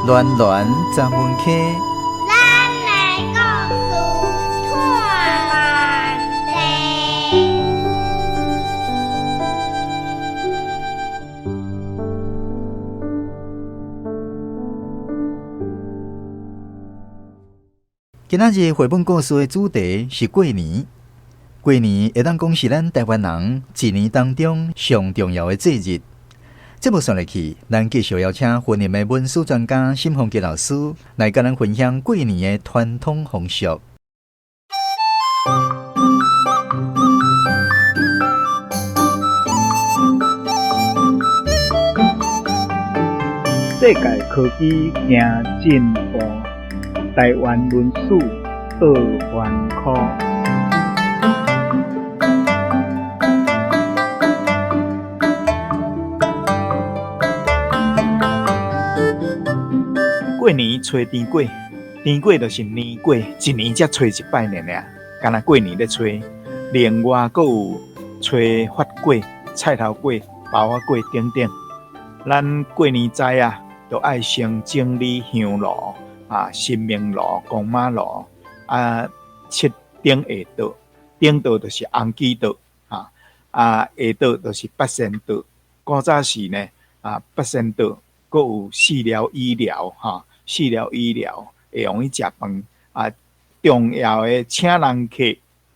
暖暖十门溪，咱的故事拖慢地。今仔日绘本故事的主题是过年。过年会当讲是咱台湾人一年当中上重要的节日。节目煞落去，咱继续邀请云林的文史专家沈凤杰老师来佮咱分享过年的传统风俗。世界科技行进步，台湾文史倒翻科。过年揣甜粿，甜粿就是年粿，一年才揣一摆尔尔，干焦过年咧揣。另外，阁有揣发粿、菜头粿、包仔粿等等。咱过年早啊，就爱先整理香炉啊、神明炉、公妈炉啊，切顶下桌，顶桌就是红旗桌啊，啊下桌就是八仙桌。古早时呢，啊八仙桌阁有食疗医疗哈。食疗医疗会用去食饭啊，重要的请人客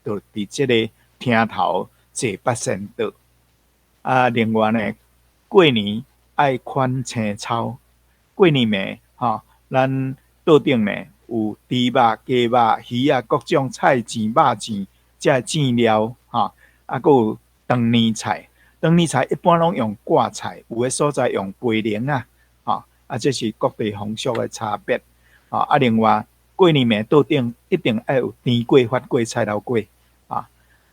就伫这个厅头坐八仙桌啊。另外呢，过年爱款青草，过年暝吼，咱桌顶呢有猪肉、鸡肉、鱼仔，各种菜糋、肉糋，这个糋料吼，啊，阁有长年菜，长年菜一般拢用挂菜，有的所在用白莲啊。啊，这是各地风俗的差别。啊，另外过年暝桌顶一定爱有甜粿、发粿、菜头粿。啊，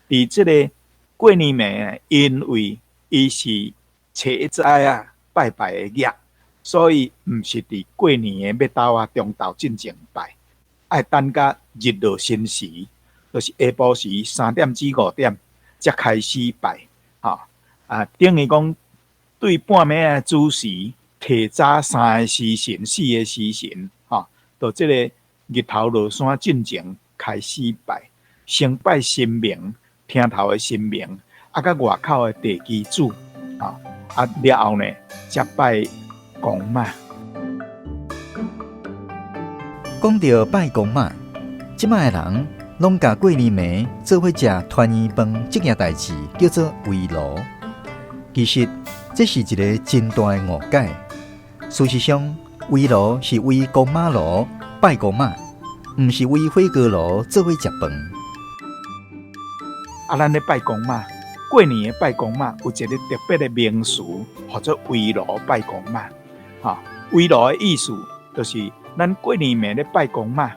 伫这个过年暝，因为伊是初一早啊拜拜的日，所以毋是伫过年的尾头啊中昼进前拜，爱等到日落申时，就是下晡时3点至5点才开始拜。啊，等于讲对半暝的子时。提早3个时辰、4个时辰，吼，到这个日头落山进前开始拜，先拜神明，厅头的神明，啊，佮外口的地基主，啊，了后呢，才拜公妈。讲到拜公妈，这摆的人拢共过年暝做伙食团圆饭这件代志叫做围炉。其实这是一个真大的误解。事实上，围炉是围公妈炉拜公妈，毋是围火锅炉做伙食饭。啊，咱咧拜公妈，过年的拜公妈有一个特别的名词，叫做围炉拜公妈。哈，围炉的意思就是咱过年暝咧拜公妈，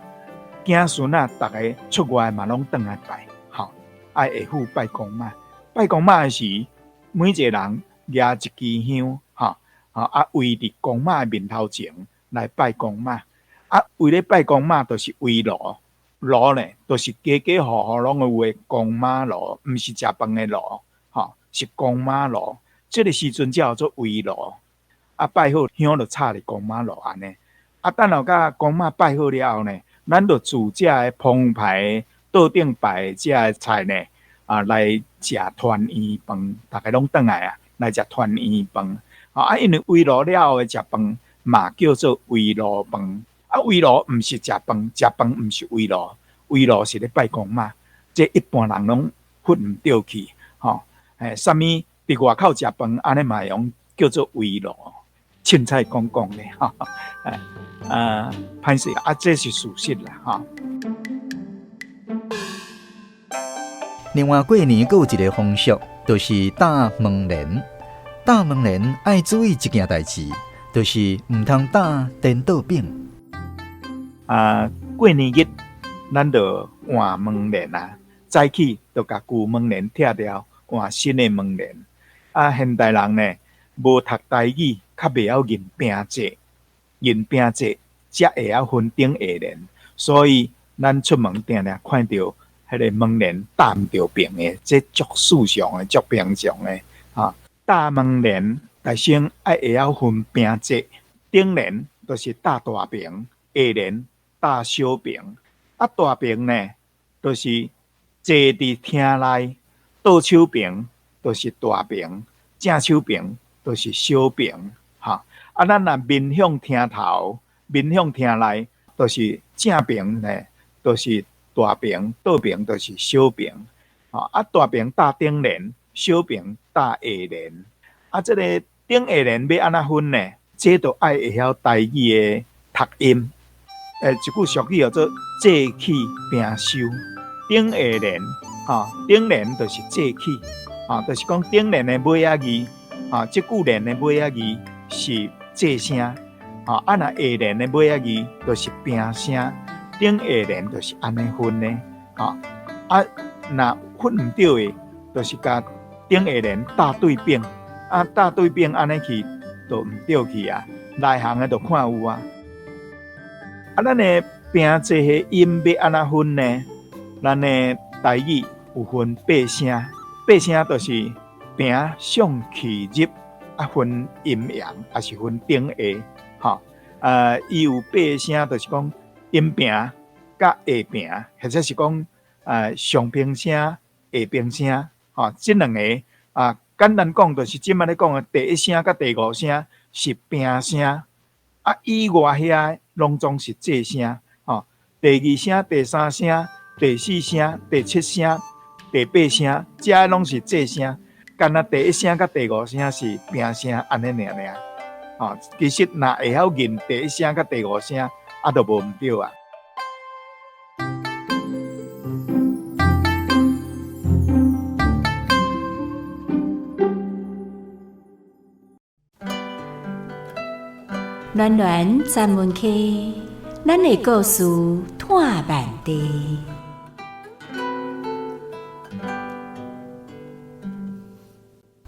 子孙啊，逐个出外嘛拢转来拜，吼，爱下府拜公妈。拜公妈的时，每一个人举一支香，吼，啊，围伫公妈的面头前来拜公妈。啊，围咧拜公妈就是围炉，炉呢，就是家家户户拢会有的公妈炉，毋是食饭的炉，吼，是公妈炉。这个时阵才叫做围炉。啊，拜好香就插伫公妈炉按呢。啊，等候甲公妈拜好了后呢，咱就煮这个澎湃桌顶摆的这个菜呢，啊，来食团圆饭，逐家拢转来啊，来食团圆饭。啊，因为围炉了后的食饭嘛叫做围炉饭。啊，围炉毋是食饭，食饭毋是围炉，围炉是咧拜公妈。这一般人拢分毋著去，吼。啥物伫外口食饭，按呢嘛用叫做围炉。凊彩讲讲咧，吼。歹势啊，这是事实啦，吼。另外，过年阁有一个风俗，就是搭门帘。搭门帘爱注意一件代志，就是毋通搭颠倒饼。啊，过年日咱就换门帘啊，早起就共旧门帘拆掉，换新的门帘。啊，现代人呢，无读台语，较袂晓认平仄，认平仄才会晓分顶下联。所以咱出门定定看到彼个门帘搭毋著平的，这足事常的，足平常的。啊，搭门帘，大先爱会晓分平仄，顶联就是搭大爿，下联搭小爿。啊，大爿呢，就是坐佇廳內，倒手爿就是大爿，正手爿就是小爿，哈。啊，咱若面向廳頭，面向廳內，就是正爿呢，就是大爿；倒爿就是小爿。吼，啊，大爿搭頂聯，小爿搭下聯。啊，這個頂下聯欲按怎分呢？這就愛會曉台語的讀音。一句俗語叫做“借氣平收”，頂下聯，吼，頂聯就是借氣，吼，就是講頂聯的尾仔字，吼，這句聯的尾仔字是借聲，吼，啊，若下聯的尾仔字就是平聲，頂下聯就是按呢分的，吼，啊，若分毋對的，就是共頂下聯搭對反，啊，搭對反按呢去，就毋對去啊，內行的就看有啊。啊，咱的平仄的音欲按怎分呢？咱的台語有分八聲，八聲就是平上去入，啊分陰陽，抑是分頂下，吼。伊有八聲，就是講陰平佮下平，或者是講上平聲、下平聲，吼，這兩个啊，簡單講就是這擺咧講的第一聲佮第五聲是平聲，啊以外遐攏總是仄聲，吼。第二聲、第三聲、第四聲、第七聲、第八聲，這攏是仄聲，干焦第一聲佮第五聲是平聲，按呢爾爾。吼，其實若會曉認第一聲佮第五聲，啊，就無毋對啊。巒巒三文溪，咱的故事湠萬地。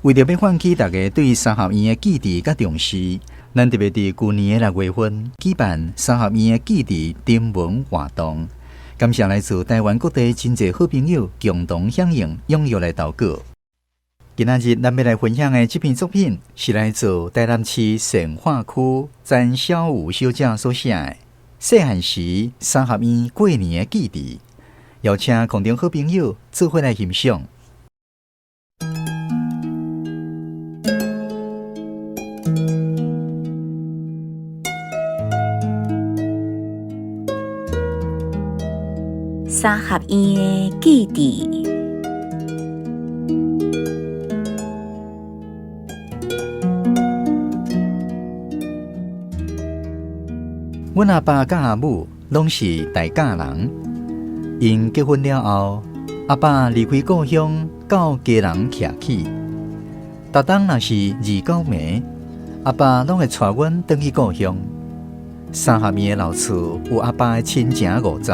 為著欲喚起大家對三合院的記憶佮重視，咱特別佇舊年的六月份舉辦三合院的記憶徵文活動。感謝來自台灣各地真濟好朋友共同響應，踴躍來投稿。今仔日咱欲來分享的這篇作品，是來自台南市善化區詹小武小姐所寫的《細漢時三合院過年的記憶》，邀請空中好朋友做伙來欣賞。三合院的記憶。阮阿爸佮阿母攏是大甲人，𪜶結婚了後，阿爸離開故鄉到基隆徛起。逐冬若是二九暝，阿爸攏會帶阮轉去故鄉。三合院的老厝有阿爸的親情五十，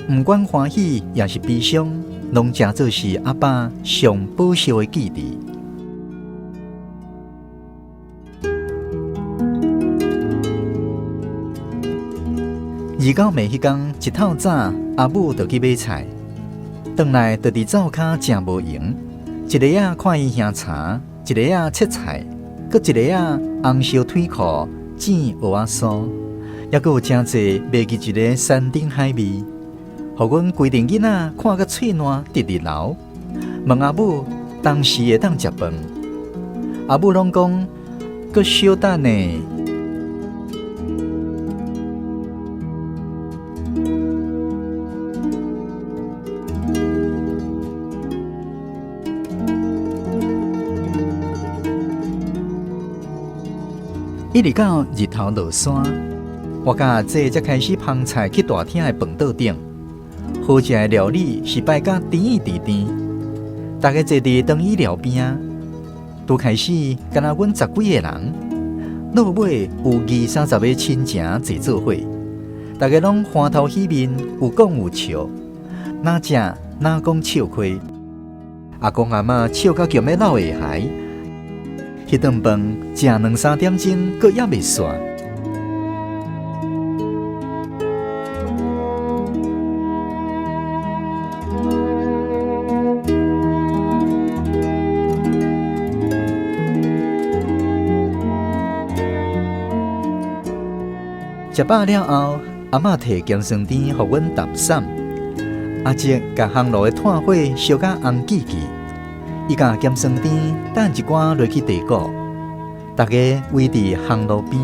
毋管歡喜抑是悲傷，攏成做是阿爸上寶惜的記憶。二九暝彼工，一透早，阿母就去買菜，轉來就佇灶跤誠無閒，一个仔看伊兄柴，一个仔切菜，閣一个仔紅燒腿褲煎蚵仔酥，猶閣有誠濟袂記一个山珍海味，予阮規陣囡仔看甲喙瀾直直流。問阿母當時會當食飯，阿母攏講閣小等呢。一直到日頭落山，我佮阿姐才開始捧菜去大廳的飯桌頂。好食的料理是擺甲甜甜甜，大家坐佇長椅寮邊仔，拄開始敢若阮十幾個人，落尾有二三十個親情坐做伙，大家攏歡頭喜面，有講有笑，哪食哪講笑話，阿公阿嬤笑甲強欲落下頦。彼頓飯食兩三點鐘，閣猶未煞。食飽了後，阿嬤提鹹酸甜予阮澹散。阿叔共烘爐的炭火燒甲紅記記，伊共鹹酸甜擲一寡落去地鼓，逐家圍佇烘爐邊，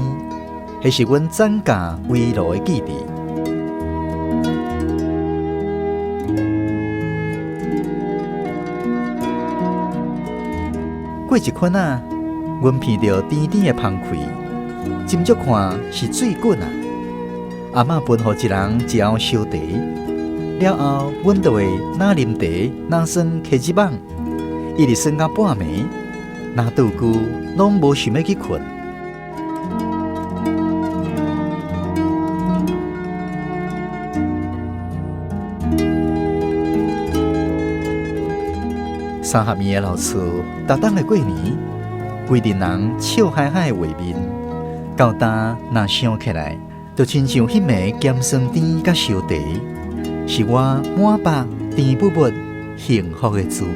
彼是阮斬甲圍爐的記憶。過一昏仔，阮鼻著甜甜的芳氣，斟酌看是水滾啊！阿嬤分予一人一甌燒茶，了後阮就會若啉茶，若耍溪子蠓，一直耍到半暝，若倒久攏無想欲去睏。三合院的老厝，逐冬的過年，規陣人笑嗨嗨的畫面，到今若想起來，就親像彼暝鹹酸甜佮燒茶，是我滿腹甜不不幸福的滋味。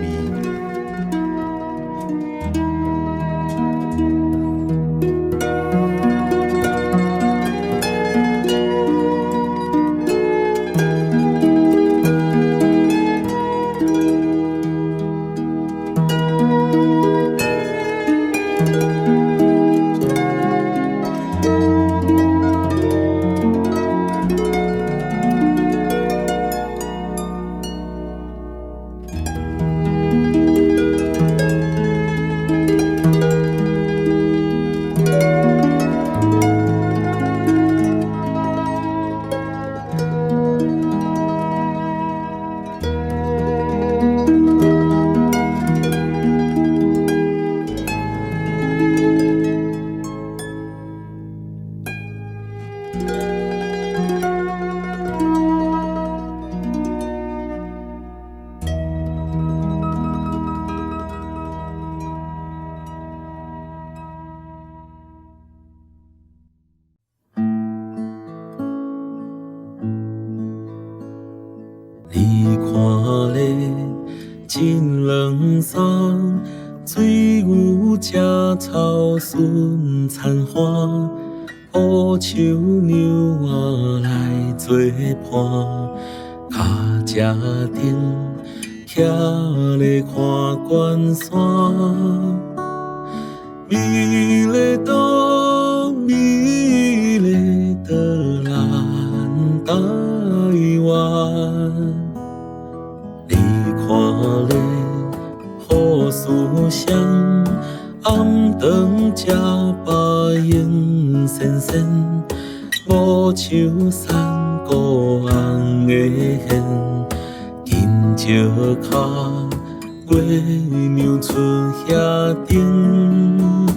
你看咧，真冷爽，水牛食草顺田花，乌树娘仔来做伴，跤车顶徛咧看关山，美丽岛，美丽的咱台湾。你看咧，好思想，暗顿食饱闲仙仙，无树山谷红的线，金石跤，月娘出遐顶。